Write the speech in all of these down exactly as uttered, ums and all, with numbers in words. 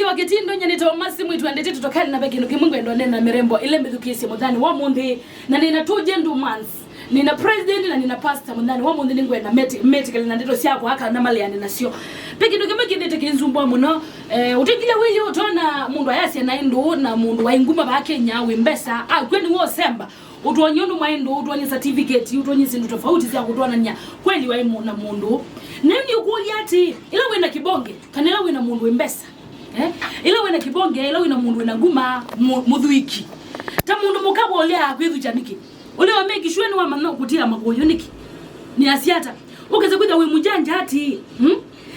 Wa kĩtindo, nyie nĩtawa Mercy Mwĩtu, andĩte tũtokali, na ve kĩndũ kĩmwe ngwenda ũneena mĩrembo ĩla mbĩthukĩĩsye mũthenya wa ũmũnthĩ. Na nĩna two gentlemen. Nĩna president na nĩna pastor mũthenya wa ũmũnthĩ, nĩngwenda meti-, metĩkĩle na ndeto syakwa kana maleane nasyo. Ve kĩndũ kĩmwe kĩthĩte kĩnzumbũa mũno. Eh, ũtethile wĩyĩ ũtona mũndũ ayasya naĩ ndũũ na mũndũ waĩ nguma vaa Kenya wĩ mbesa, akw'a nĩwe ũsemba. Ũtwony'e ũndũ mwaĩ ndũũ, ũtwony'e certificate, ũtwony'e syĩndũ tofauti sya kũtwonany'a kweli waĩ mũ-, na mũndũ. Na yu nĩũkũlya atĩĩ, ĩla wĩ na kĩbonge, kana ĩla wĩ na mũndũ wĩ mbesa, eh? Ĩla wĩ na kĩbonge, ĩla wĩ na mũndũ wĩ na nguma, mũ-, mũthwiki. Ta mũndũ mũka ũlea kwĩthukya nĩkĩ? Ũlea wa make sure nĩwamanya kũtia makũyũ nĩkĩ? Nĩ asiata. Ũkese kwĩthĩa wĩ mũjanja atĩĩ, hmm?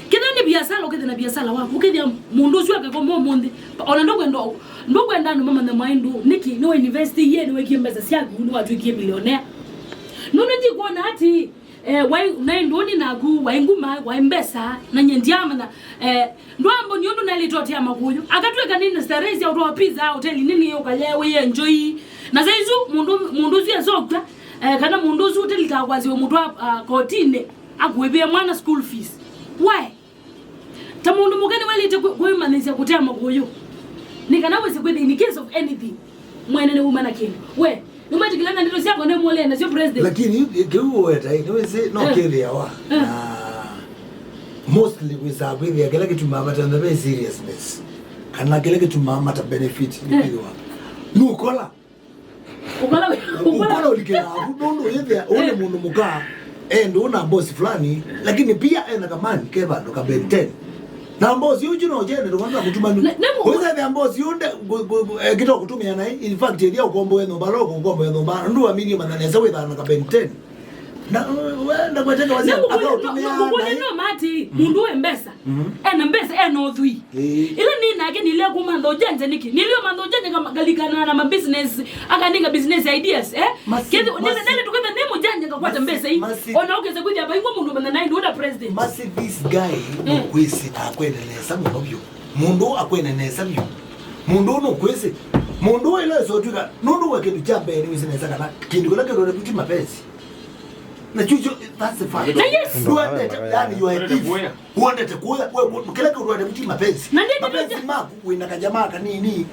Kĩthĩa nĩ biasala, ũkethĩa na biasala waku, ũkethĩa mũndũ ũsu akakoma ũmũnthĩ, ona ndũkwenda, ndũkwenda andũ mamanye mwaĩ ndũũ, nĩkĩ? Nĩwa invest iye, nĩwekie mbesa syaku, nĩwatwĩkie millionaire. Nũndũ ndikwona atĩĩ, eh, waĩ, naĩ ndũũ nĩ naku, waĩ nguma, waĩ mbesa, na nyie ndiamanya, eh, ndwambo nĩ ũndũ naĩlĩte ũtia makũyũ. Akatwĩka nĩ na starehe sya ũtwaa pizza hoteli nini, ũkaye wĩ enjoy. Na saa isu mũndũ, mũndũ ũsu esokw'a, eh, kana mũndũ ũsu ũtelitaa kwasya ũmũtwaa, ah, kotinĩ, akũĩvĩe mwana school fees. Why? Ta mũndũ mũka nĩwaĩlĩte kwĩ-, kwĩmanyĩsya kũtea makũyũ. Nĩ kana wĩse kwĩthĩa in case of anything, mwene nĩwuma na kĩndũ. We, nĩmwetĩkĩlana ndeto syakwa nĩmũlea nasyo president. Lakini kĩu ũweta, ĩ, nĩwĩsĩ no, eh, kĩthĩawa. Eh. Na mostly wĩsaa kwĩthĩa kĩla kĩtumaa matantha ve seriousness. Kana kĩla kĩtumaa mata benefit nĩ, eh, kwĩthĩwa nũkola. Ũkola, ũkola. Ũkola ũlikĩla aku, nũndũ wĩthĩa ũũ nĩ, eh, mũndũ mũka, e ndũũ na boss fulani, lakini pia ena kamani ke vandũ ka Ben ten. Na boss ũcio no jene ndũkwanza kũtuma nĩ. Ne-, ne mu- Wĩsa the boss ũnde, gu-, gu-, gu-, eh, kito kũtũmĩa naĩ. In fact, ethia ũkomboe nyũmba, lo kũkomboe nyũmba, ndũ aminie mananesa wĩthana ka Ben ten. Na, uh, we, ndakweteka wazia, nĩmũkũlya, akaũtũmĩa nĩmũkũlya naĩ. No mati, mm, mũndũ wĩ mbesa. Mhm. Ena mbesa, ena ũthwii. Ĩĩ. Ĩla nĩ nake nĩlea kũmantha ũjanja nĩkĩ? Nĩlea ũmantha ũjanja kama ngalikana na ma business, akaninga business ideas, eh? Masi-, kĩthi, nĩle, masi-, nĩle tũketha nĩ mũjanja ngakwata, masi-, mbesa ii. Masi-, ona ũkese kwĩthĩa vaingwa mũndũ mena naĩ ndũũ na president. Masi, this guy, eh, nũkwĩsĩ akwene nesa mũno vyũ. Mũndũ akwene nesa vyũ. Mũndũ ũũ nũkwĩsĩ. Mũndũ ũũ ĩla ĩsotwĩka, nũndũ wa kĩndũ kya mbee nĩwĩsĩ nesa kana kĩndũ kĩla kĩrore kuti mapenzi. Na chucho, that's the fact. Na yes. Ndwendete, yani, you are a thief. Wendete kuya. Wendete kuya, we, we, kila kitu wendete kuti mapenzi. Na ndiye mapenzi maku, wina kajamaa kanini,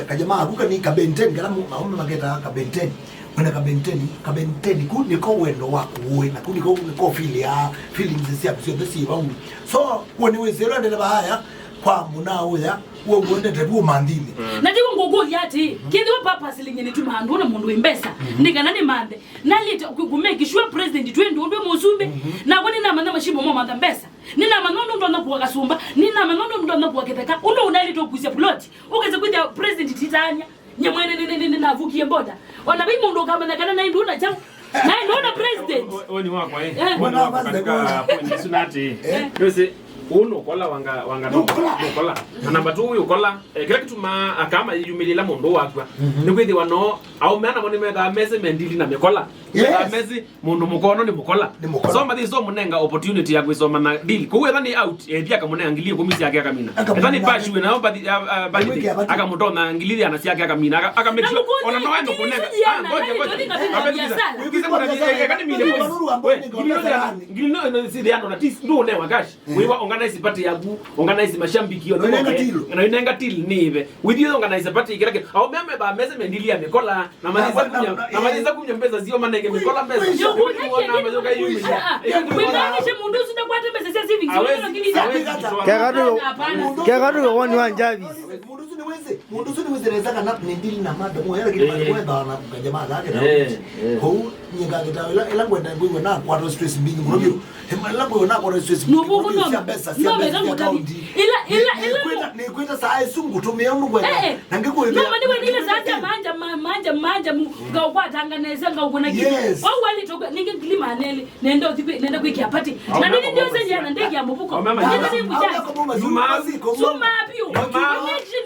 kajamaa aku kani ka Ben ten, kala mu-, maume maketa ka Ben ten. Wina ka Ben ten, ka Ben ten, ku niko wendo waku, we, na ku niko, niko feel ya, feelings syaku syonthe si vau. So, we nĩwĩsĩ wendete vaya, kwa mũna ũya, we wendete tu ũmanthini. Mm. Na ndigo ngũkũlya atĩ, kĩthĩwa purpose lingi nĩtuma andũ na mũndũ wĩ mbesa, mhm, nĩ kana nĩmanthe. Nalĩte ku-, ku make sure president twĩ ndũũ ndwĩ mũsumbĩ. Mhm. Nakwa nĩnamanya mashimo mo matha mbesa. Nĩnamanya ũndũ ndonya kũa kasumba. Nĩnamanya ũndũ ndonya kũa kĩtheka. Ũndũ ũnalĩte ũkusya plot. Ũkese kwĩthĩa president titanya. Nye mwene nĩ, nĩ, nĩ, nĩnavukie border. Ona vai mũndũ ũkamanya kana naĩ ndũũ na kyaũ. Naĩ ndũũ na president. Ũũ nĩ wakwa, eh. Eh. Mwana wa katika point isu nati. Eh. Nĩwĩsĩ, ũũ nũkola wanga, wanga nũkola. Nũkola. Na namba two ũyũ ũkola, eh, kĩla kĩtumaa aka mayĩyumĩlĩla mũndũ wakw'a. Mhm. Nĩkwĩthĩwa no, aũme namo nĩmethaa mesĩ me ndili na mĩkola. Yes. Methaa mesĩ mũndũ mũkono nĩ mũkola. Nĩ mũkola. So mathi so mũnenga opportunity ya kwĩsoma na deal. Kũu etha nĩ out, ethi akamũnenga ngili ĩkũmi syake akamina. Akamina. Etha nĩ pashiwe nayo bathi, a, a, bathi, akamũtonya ngili iana syake akamina. Aka, aka make sure ona no endo kũnenga. Ah, ngoja, ngoja. Ngili ĩno si the end on a tis, ndũ ũnewa cash. Wĩwa organize party yaku, organize mashambiki, na inenga till. Na inenga till nĩ ive. With you organize party kĩla kĩndũ. Aũme methaa mesĩ me ndili ya mĩkola, na mathĩsa kumya, na mathĩsa kumya mbesa sio manenge mĩkola mbesa. Ndio, ndio, ndio. Wĩnanĩshe mũndũ ũsu ndakwate mbesa sya savings. Hawezi, hawezi. Keka tu, keka tu woni wa Njavi. Mũndũ ũsu nĩwĩsĩ, mũndũ ũsu nĩwĩsĩ nesa kana nĩ ndili na madam, lakini, eh, madam wethaa na kajamaa kake na, eh, eh, kũu nyie ngakĩtawa ĩla, ĩla ngwenda kwĩw'a nakwatwa stress mbingĩ mũno vyũ. Ĩla ngwĩw'a nakwatwa stress mbingĩ mũno vyũ, sya mbesa, sya mbesa, sya kaunti. Ĩla, ĩla, ĩla nĩkwĩta, nĩkwĩta saa ĩsu ngũtũmĩa ũndũ ngwenda. Eh, eh. Na ngĩkũĩvĩa. No, mani wene ile saa sya manja, ma-, manja, manja mu, ngaukwatanga nesa, ngaukuna kĩndũ. Yes. Wau walitoka, ninge ngili maneli. Nenda ũthi kwĩ-, nenda kwĩkĩa party. Na nini ndio sasa yana ndege ya mũvuko. Nenda nĩ mũjanja. Suma, suma pio. Suma.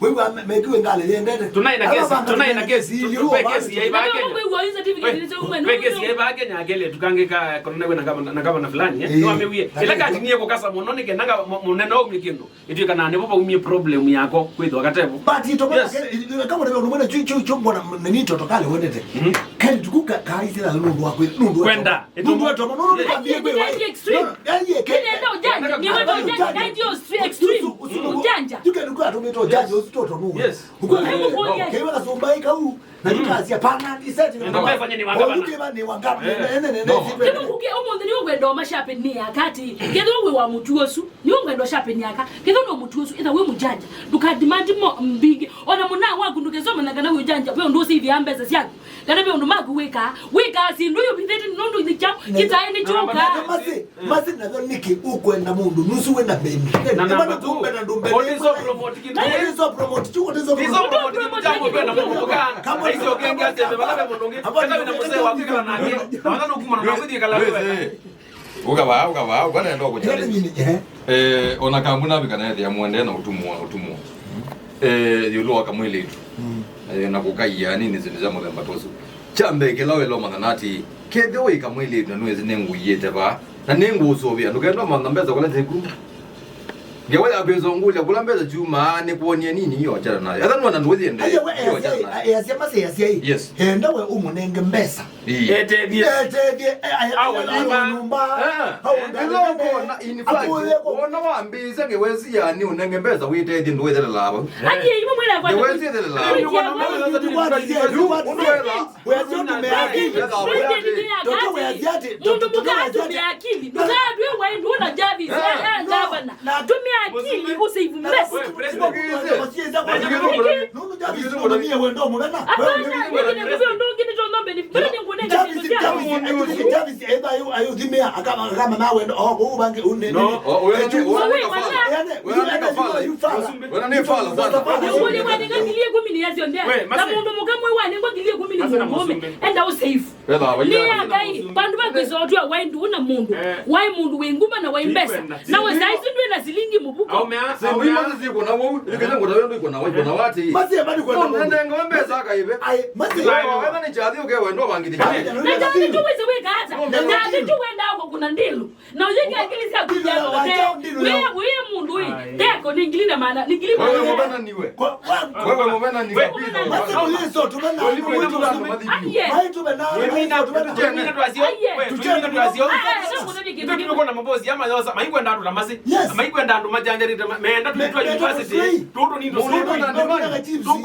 Wĩw'a me- mekiwe ngalĩ yendete. Tunaĩ na kesi, tunaĩ na kesi, tu- tu- pe kesi ya ivaa Kenya. Kwĩw'a certificate nĩ syo umwe. Pe kesi ya ivaa Kenya akele tukangĩka konana na gavana, na gavana fulani, eh. Ĩĩ. Nĩwamĩwie. Ĩla katinie kũkasa mũno nĩ kenda nga- mu- mũnene aumie kĩndũ. Ĩtwĩkanaa nĩvo vaumie problem yako kwĩthwa katevo. But ito bana. Yes. Kama ndio unaona chu chu chu mbona nini toto kale wendete. Mhm. Kali tukuka kaisira nundu wa kwenda. Nundu wa Kwenda. Nundu wa tomo nundu Yes. kwa bibi. Ndio extreme. Yaani yeke. Ndio ujanja, ndio ujanja, ndio extreme. Ujanja. Tuke nuka tumito ujanja usitoto nundu. Yes. Uko Ndio ujanja. Kewa kasumba ikau. Na tukasia pana iseti. Ndio mefanya ni wangabana. Uke ba ni wangabana. Eh. Ne ne ne. Ndio kuke umunthi ni ukwenda mashape ni akati. Ketho we wa mutu osu. Nĩũngwenda ũshape nyaka. Kethĩwa no mũtu ũsu, ĩtha wĩ mũjanja. Ndũkadimandi mo mbingĩ. Ona mũnaa waku ndũkesoma na kana wĩ ũjanja, ve ũndũ ũsĩthĩa mbesa syaku. Kana ve ũndũ maku wĩkaa. Wĩkaa syĩndũ yũvithĩte nũndũ nĩ kyaũ, kĩtaĩ nĩ kyũkaa. Masi, masi na thoni nĩkĩ ũkwenda mũndũ nusu wĩ na mbeni. Na namba two, ũndũ iso promote kĩndũ. Ũndũ iso promote, tu ũndũ iso promote. Iso promote kĩndũ kya kwenda mũndũ mũkaa. Kama iso kenge aseme, vala ve mũndũ ũngĩ. Kama na mzee wa kwikala nake. Na wana nũkumana na kwĩthĩa kala wewe. Ũkavaa, ũkavaa, ũkanenda ũkũchallenge. Eh, ona kambu navika naethĩa mũendee na ũtumwa, ũtumwa. Eh, yũlũ wa kamwĩlĩtu. Eh, na kũkaia nini syĩndũ sya mũthemba ta ũsu. Kya mbee kĩla wĩla ũmanya nati, kethĩwa wĩ kamwĩlĩtu na nũĩsĩ nĩngũiĩte vaa, na nĩngũũsũvĩa, ndũkenda ũmantha mbesa kũla syĩkuma. Ngewa ya kwĩsongũlya kũla mbesa syumaa nĩkwonie nini iyo achana nayo. Etha nũona ndũĩsĩ ende. Aiya we, iyo achana nayo. Easya, easya masi, easya ĩ. Yes. Enda we ũmũnenge mbesa. Ii. Etethie. Etethie, eh, aya, awe nyumba. Nyumba. Eh. Au ndani. Ĩla ũkona, in fact, wona wambĩĩsya ngewa ĩsu ya nĩ ũnenge mbesa wĩtethie ndũĩthelela vau. Aje imwe mwĩra kwa. Ngewa ĩsu ĩthelela. Yu ũndũ wela. Wewe sio tumia akili. Wewe sio tumia akili. Mundu mukatumia akili. Ndukatwe wa ndu na javi. Eh, gavana. Tumia akili usave mbesa. Nũndũ Jarvis nũmanyie wendo mũthenya. Hapana, mimi nikupe ũndũ ũngĩ nĩtondũ mbeni. Mbere nĩngũnenga kĩndũ kya. Jarvis, Jarvis, Jarvis, etha ayu, ayu thimia, akama, akama na wendo, oh, kũu bangi, une. No, oh, wewe ni, wewe ni kafala. Wewe ni kafala. Wewe ni fala, fala. Ũkũlĩ wanenga ngili ĩkũmi nĩ yasyo ndea. Na mũndũ mũka mwe wanengwa ngili ĩkũmi nĩ mũndũme. Enda ũsave. Nĩ ya Ngai, vandũ va kwĩsa ũtw'a waĩ ndũũ na mũndũ, waĩ mũndũ wĩ nguma na waĩ mbesa. Na we saa isu ndwĩ na silingi mũvuko. Sĩndũ imwe sikwona wau, ĩkĩte ngũta wendo ikwona wau, ikwona wati. Masie bali kwenda mũndũ. Ndenga mbesa kaive. Ai, masie. Wena nĩ chathi ũke wendo wangithia. Na chathi tu wĩse wĩka ata? Na chathi tu wenda kwa kuna ndilu. Na ũyĩke akili sya kuya kote. Wĩ, wĩ mũndũ ĩ. Ndeko nĩ ngili na maana, nĩ ngili maana. Wewe mũvena niwe. Wewe mũvena niwe. Wewe mũvena niwe. Masi mũyĩso, tũvena. Wewe mũvena niwe. Ah, yes. Wewe tũvena. Wewe tũvena. Ah, yes. Tuchene twasio. Ah, yes. Ndio tuko na mabosi ama yosa. Maikwenda andũ na masi. Yes. Maikwenda andũ majanjarite, meenda twitwa university. Tũtũ ni tũsoma.